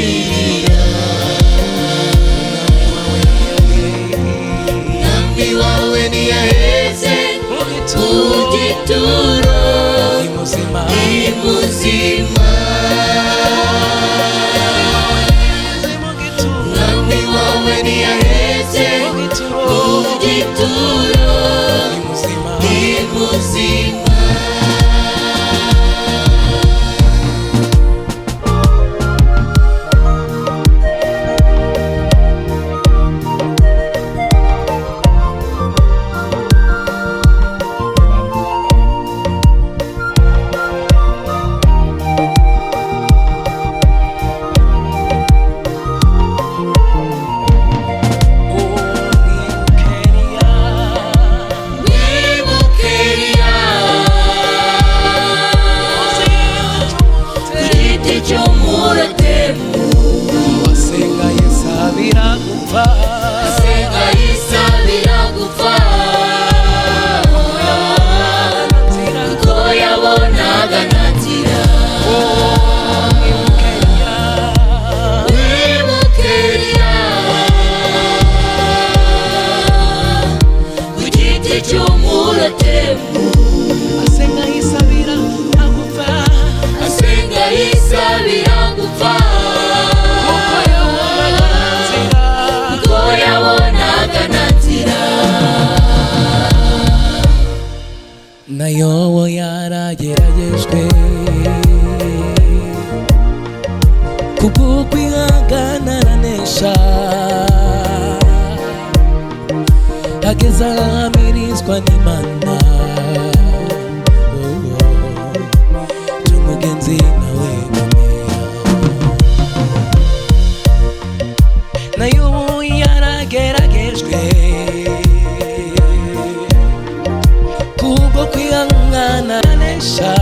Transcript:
Aririra. Mwami wawe ntiyaheze mu mu gituro, gituro, ni muzima. Ni muzima. Mu gituro, Mwami wawe ntiyaheze mu gituro, mu gituro, ni muzima. Ni muzima. Wibuke Eliya ku giti cy'umuretemu, Wasenga yisabira gupfa, asenga yisabira gupfa, kuko yabonaga nta nzira. Wibuke Eliya ku giti cy'umuretemu, asenga yisabira gupfa, asenga yisabira gupfa, kuko yabonaga nta nzira. Kuko yabonaga nta nzira. Na Yobu yarageragejwe kubw'ukwihangana aranesha, ageze ahamirizwa n'Imana. Oh, oh. Cy'umugenzi nawe komera. Na Yobu yarageragejwe kubwo kwihangana aranesha.